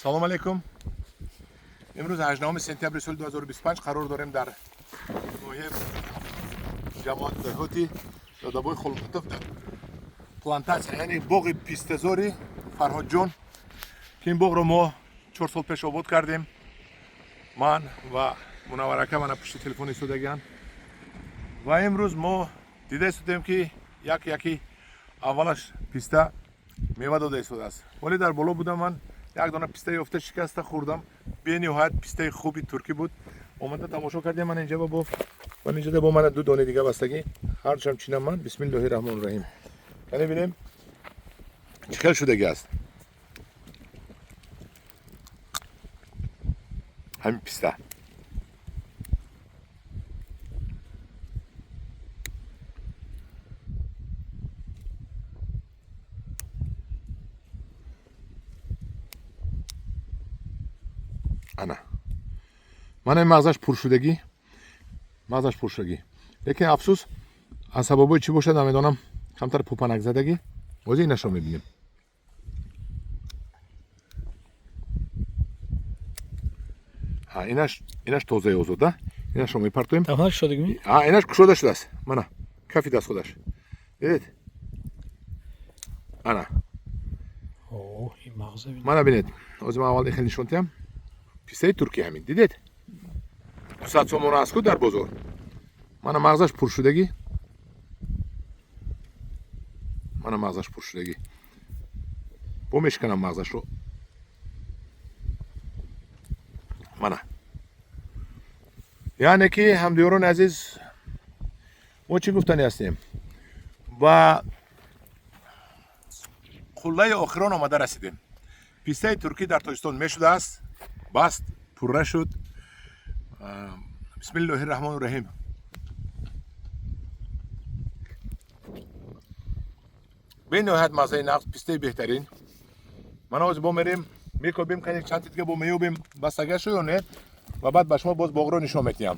Салом алейкум. Имрӯз 18 сентябри соли 2025 қарор дорем дар ноҳияи ҷамоат деҳоти Додабои Холматов, дар плантатсия, яъне боғи пистазори Фарҳодҷон, ки ин боғро мо 4 сол пеш обод кардем. Ман ва Мунавварака мана пушти телефон истодагианд ва имрӯз мо дида истодем, ки як яки аввалаш писта мева дода истодааст. Вале дар боло будам, ман як дона писта ёфта, шикаста хӯрдам. Бениҳоят пистаи хуби туркӣ буд. Омада тамошо кардем. Ман инҷа бо ман инҷа бо мана ду дони дига бастагӣ, ҳардушам чинам ман. Бисмиллоҳи раҳмони раҳим. Кане бинем, чӣ хел шудагӣ аст ҳамин писта. Ана, мана ин мағзаш пуршудагӣ, мағзаш пуршудагӣ, лекин афсӯс, аз сабабҳои чӣ бошад, намедонам, камтар пӯпанакзадагӣ. Ҳозир инашро мебинем. Инаш тозаи озода, инашро мепартоем. Инаш кушода шудааст, мана кафи даст худаш, дидед? Ана, мана бинед. Ҳозир ман аввал хел нишон диҳам. Пистаи туркӣ ҳамин, дидед, 200 сомона аст ку дар бозор. Мана мағзаш пуршудагӣ, мана мағзаш пуршудагӣ. Бо мешиканам мағзашро. Мана, яъне ки, ҳамдиёрони азиз, мо чӣ гуфтанӣ ҳастем? Ба қуллаи охирон омада расидем. Пистаи туркӣ дар Тоҷикистон мешудааст, баст, пурра шуд. Бисмиллоҳи раҳмони раҳим. Бениҳоят маззаи нағз, пистаи беҳтарин. Мана ҳозир бо мерем, мекобем, кани чанд тига бо меёбем, бастагашу ё не, ва баъд ба шумо боз боғро нишон медиҳам.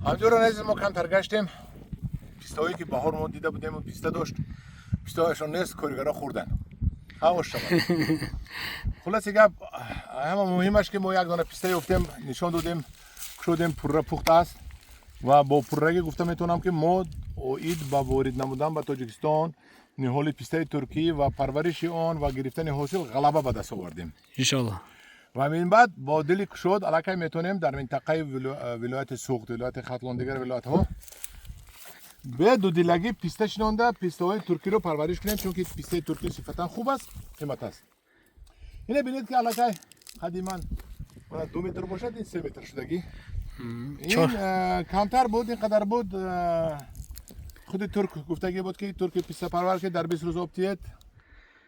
Ҳамдиёрон азиз, мо камтар гаштем. Пистаҳое, ки баҳор мо дида будем, писта дошт, пистаҳояшон нест, коргаро хӯрданд, ҳавош шавад. Хулоси гап, ҳама муҳимаш, ки мо як дона писта ёфтем, нишон додем, кушодем, пурра пухта аст. Ва бо пуррагӣ гуфта метавонам, ки мо оид ба ворид намудан ба Тоҷикистон ниҳоли пистаи туркӣ ва парвариши он ва гирифтани ҳосил ғалаба ба даст овардем. Иншоалло. Ва минбаъд бо дили кушод аллакай метавонем дар минтақаи вилояти Суғд, вилояти Хатлон, дигар вилоятҳо бедудилагӣ писта шинонда, пистаҳои туркиро парвариш кунем, чунки пистаи туркӣ сифатан хуб аст, қимат аст. Ина бинед, ки аллакай қади ман 2 метр бошад, ин 3 метр шудагӣ. Ин камтар буд, ин қадар буд. Худи турк гуфтагӣ буд, ки турки пистапарвар, ки дар 20 рӯз об тиед.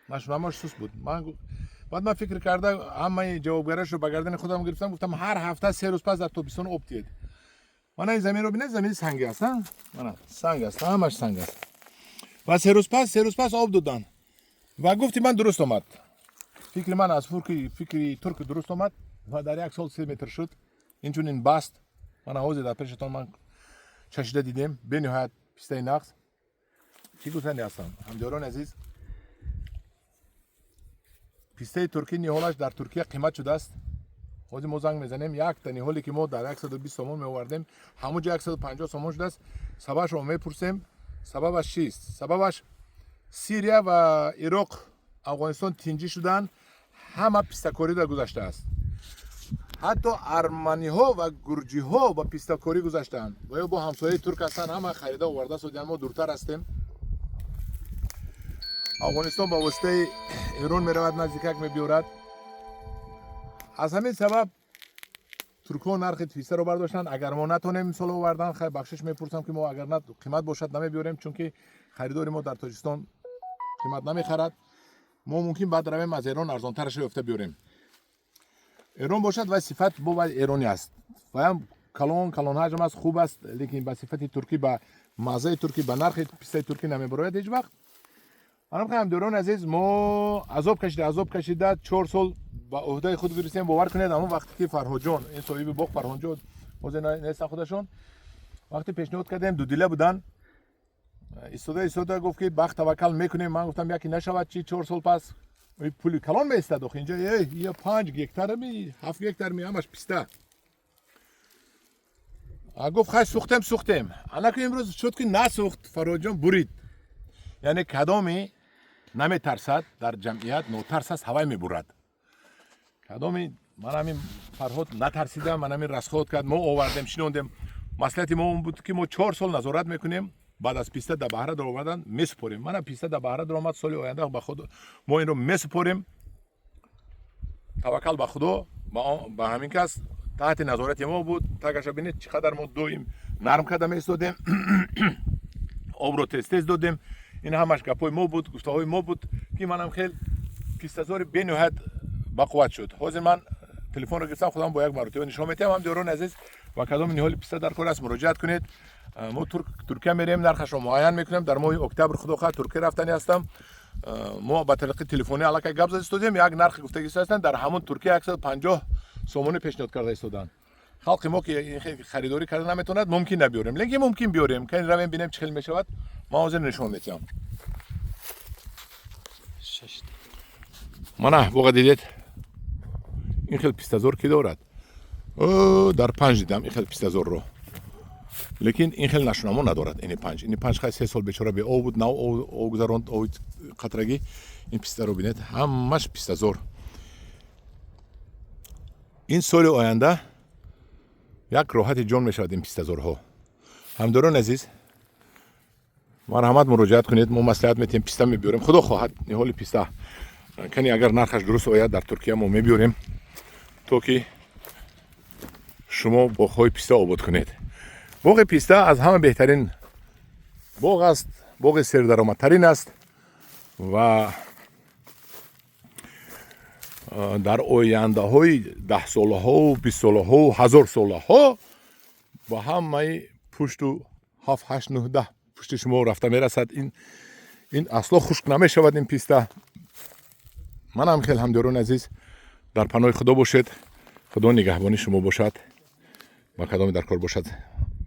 Машунамош сус буд. Баъд ман фикр карда, ҳамаи ҷавобгарашро ба гардани худам гирифтам, гуфтам: ҳар ҳафта 3 рӯз пас дар тобистон об тиед. Мана ин заминро бинед, замини санги аст, мана санг аст, ҳамаш санг аст. Ва 3 рӯз пас, 3 рӯз пас об додан ва гуфти ман дуруст омад. Фикри ман аз фикри турк дуруст омад ва дар як сол 3 метр шуд. Инчунин баст. Мана ҳозир дар пешатон ман чашида дидем, бениҳоят пистаи нағз. Чӣ гуфтани ҳастам, ҳамдиёрони азиз? Пистаи туркӣ ниҳолаш дар Туркия қимат шудааст. Ҳозир мо занг мезанем, якта ниҳоле, ки мо дар 120 сомон меовардем, ҳамун ҷо 150 сомон шудааст. Сабабашро мепурсем, сабабаш чист? Сабабаш Сирия ва Ироқ, Афғонистон тинҷӣ шуданд, ҳама пистакорӣ дар гузаштааст. Ҳатто арманиҳо ва гурҷиҳо ба пистакорӣ гузаштаанд ва ё бо ҳамсояи турк ҳастанд, ҳама харида оварда судян. Мо дуртар ҳастем. Афғонистон ба воситаи Эрон меравад, наздикак мебиёрад. Аз ҳамин сабаб туркҳо нархи пистаро бардоштанд. Агар мо натонем мисол овардан, хай, бахшиш мепурсам, ки мо агар қимат бошад, намебиёрем, чунки харидори мо дар Тоҷикистон қимат намехарад. Мо мумкин баъд равем, аз Эрон арзонтарашро ёфта биёрем. Эрон бошад ва сифат бо вай эронӣ аст, ваям калон калонҳаҷм аст, хуб аст, лекин ба сифати туркӣ, ба маззаи туркӣ, ба нархи пистаи туркӣ намебарояд ҳеҷ вақт. Ҳамдиёрони азиз, мо азоб кашида, азоб кашида, 4 сол ба ӯҳдаи худ гирифтем. Бовар кунед, ҳамон вақте ки Фарҳодҷон, ин соҳиби боғ, Фарҳодҷон, ҳозир нестан худашон, вақте пешниҳод кардем, дудила буданд. Истода истода гуфт, ки бахт, таваккал мекунем. Ман гуфтам, яке нашавад чи, 4 сол пас Пули калон меистад охи инҷа я 5 гектар ми, 7 гектар ми, ҳамаш писта. А гуфт: «Хай, сӯхтем, сӯхтем». Анаку имрӯз шуд, ки насӯхт, Фарҳодҷон бурид. Яъне кадоме наметарсад, дар ҷамъият нотарс аст, ҳавай мебурад. Кадоми ман ҳамин Фарҳод натарсидам, ман ҳамин расход кард, мо овардем, шинондем. Маслиҳати мо он буд, ки мо 4 сол назорат мекунем, баъд аз писта дар баҳра даромадан месупорем. Мана, писта дар баҳра даромад, соли оянда ба худ мо инро месупорем. Таваккал ба Худо, ба ҳамин кас таҳти назорати мо буд. Тагаша бинед, чӣ қадар мо доим нарм карда меистодем, обро тез тез додем. Ин ҳамаш гапҳои мо буд, гуфтаҳои мо буд, ки манам хел пистазори бениҳоят бақувват шуд. Ҳозир ман телефонро гирифтам, худам бо як маротиба нишон метиҳам. Ҳамдиёрони азиз, ва кадоми ниҳоли писта дар кор аст, муроҷиат кунед. Мо Туркия мерем, нархашро муайян мекунем. Дар моҳи октябр, Худо хоҳад, Туркия рафтанӣ ҳастам. Мо ба тариқи телефонӣ аллакай гап зада истодем, як нархи гуфтагӣ ҳастанд. Дар ҳамон Туркия 150 сомонӣ пешниҳод карда истоданд. Халқи мо ки харидорӣ карда наметавонад, мумкин набиёрем, лекин мумкин биёрем. Кани, равем, бинем, чӣ хел мешавад. Ман ҳозир нишон метиҳам. Шашта. Мана, боға дидед, ин хел пистазор ки дорад. О, дар Панҷ дидам ин хел пистазорро, лекин ин хел нашунамо надорад. Ини Панҷ, ини Панҷ, хай, 3 сол бечора беоб буд, нав об гузаронд, оби қатрагӣ. Ин пистаро бинед, ҳамаш пистазор. Ин соли оянда як роҳати ҷон мешавад ин пистазорҳо. Ҳамдорони азиз, марҳамат, муроҷиат кунед, мо маслиҳат метиҳем. Писта мебиёрем, Худо хоҳад, ниҳоли писта. Кани, агар нархаш дуруст ояд, дар Туркия мо мебиёрем, то ки шумо боғҳои писта обод кунед. Боғи писта аз ҳама беҳтарин боғ аст, боғи сердаромадтарин аст ва дар ояндаҳои даҳсолаҳову бистсолаҳову ҳазорсолаҳо ба ҳамаи пушту ҳафт, ҳашт, нӯҳ, 10 пушти шумо рафта мерасад. Ин асло хушк намешавад, ин писта. Манам хел, ҳамдиёрони азиз, дар паноҳи Худо бошед, Худо нигаҳбони шумо бошад. Ба кадоме дар кор бошад,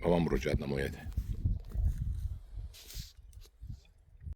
ба ман муроҷиат намоед.